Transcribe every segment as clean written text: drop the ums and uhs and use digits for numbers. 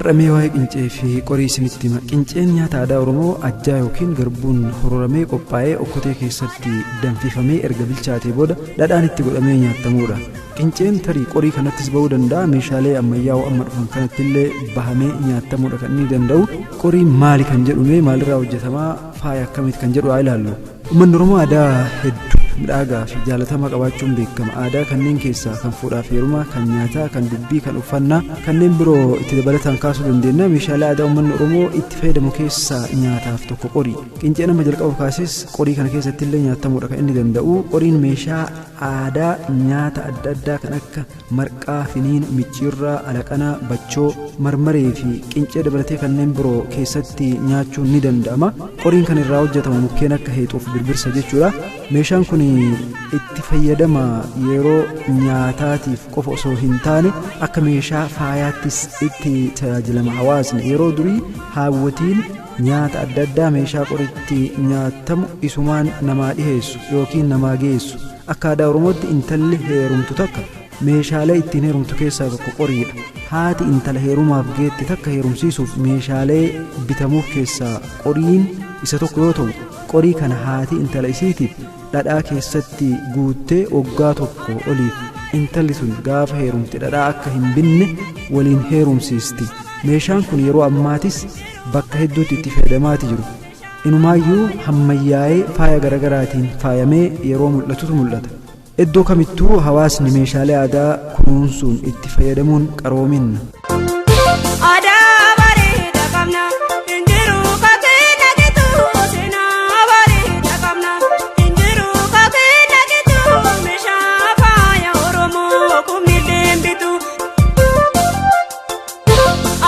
Har'a mee waa'ee qincee fi qorii isinitti hima. Qinceen nyaata aadaa Oromoo ajjaa yookiin garbuun hororamee qophaa'ee okkotee keessatti danfifamee erga bilchaatee booda dhadhaan itti godhamee nyaatamuudha. Qinceen tarii qorii kanattis ba'uu danda'a. Meeshaalee ammayyaa'oo amma dhufan kanattillee bahamee nyaatamuudha kan inni danda'u. Qoriin maali kan jedhu mee maalirraa hojjetamaa faaya akkamiiti kan jedhu haa ilaallu. Uummanni Oromoo aadaa hedduu midhaagaa fi jaalatamaa qabaachuun beekama. Aadaa kanneen keessaa kan fuudhaaf heerumaa, kan nyaataa, kan dubbii, kan uffannaa, kanneen biroo itti dabalataan kaasuu dandeenya. Meeshaalee aadaa uummanni Oromoo itti fayyadamu keessaa nyaataaf tokko qorii. Qinceen amma jalqaba kaases qorii kana keessatti illee nyaatamuudha kan inni danda'u. Qoriin meeshaa aadaa nyaata adda addaa kan akka marqaa, finiina, micciirraa, alaqanaa, bachoo, marmaree fi qincee dabalatee kanneen biroo keessatti nyaachuun ni danda'ama. Qoriin kan irraa hojjetamu mukkeen akka heexoof birbirsa jechuudha. Meeshaan kun itti fayyadama yeroo nyaataatiif qofa osoo hin taane akka meeshaa faayaattis itti tajaajilama hawaasni. Yeroo durii haawwatiin nyaata adda addaa meeshaa qoritti nyaatamu isumaan namaa dhiheessu yookiin namaa geessu. Akka aadaa Oromootti intalli heerumtu takka meeshaalee ittiin heerumtu keessaa tokko qoriidha. Haati intala heerumaaf geette takka heerumsiisuuf meeshaalee bitamuuf keessaa qoriin isa tokko yoo ta'u, qorii kana haati intala isiitiif dhadhaa keessatti guuttee waggaa tokko oliif intalli sun gaafa heerumte dhadhaa akka hin binne waliin heerumsiisti. Meeshaan kun yeroo ammaatis bakka hedduutti itti fayyadamaati jiru. Inumaayyuu hammayyaa'ee faaya garagaraatiin faayamee yeroo mul'atutu mul'ata. Iddoo kamittuu hawaasni meeshaalee aadaa kunuunsuun itti fayyadamuun qaroominna. Aadaa bareeda qabna hin jiru kakee nagitu seenaa bareeda qabna hin jiru kakee nagitu meeshaa faaya Oromoo kumnillee bitu.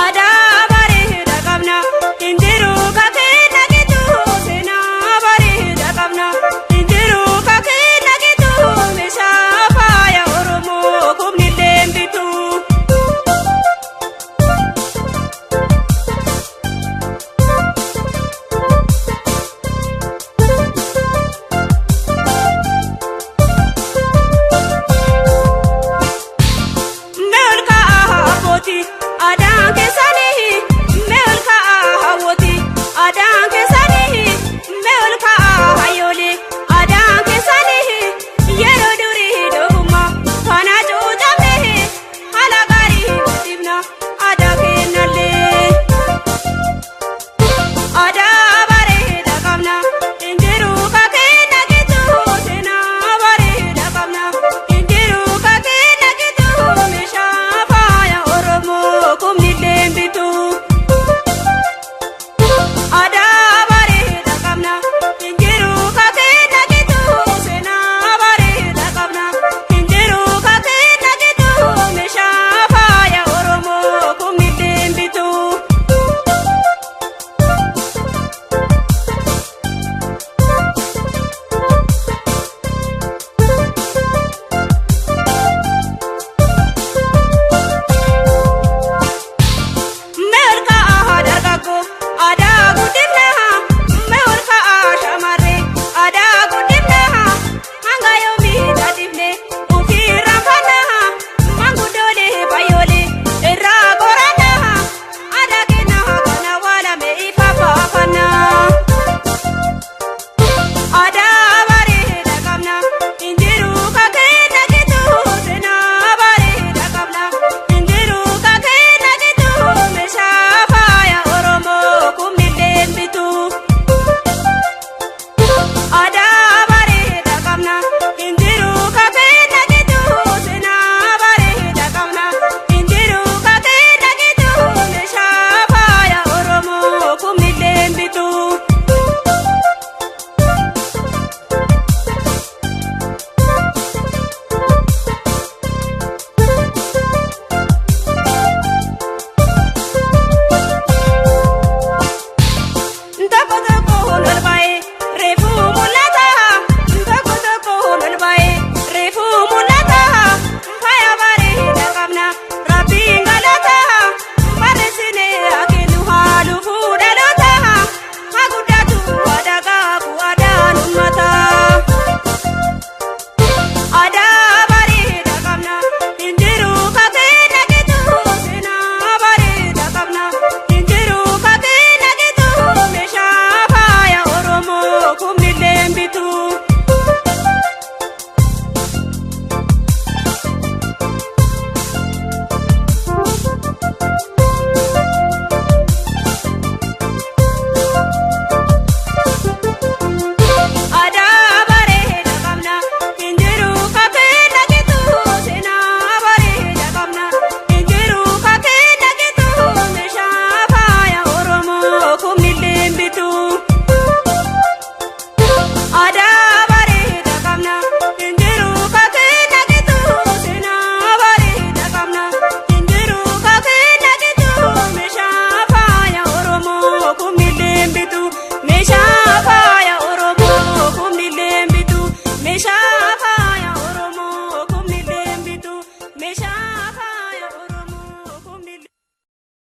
Aadaa bareeda qabna hin jiru kakee nagitu seenaa bareeda qabna hin jiru kakee nagitu meeshaa faaya Oromoo kumnillee bitu. Aadaa.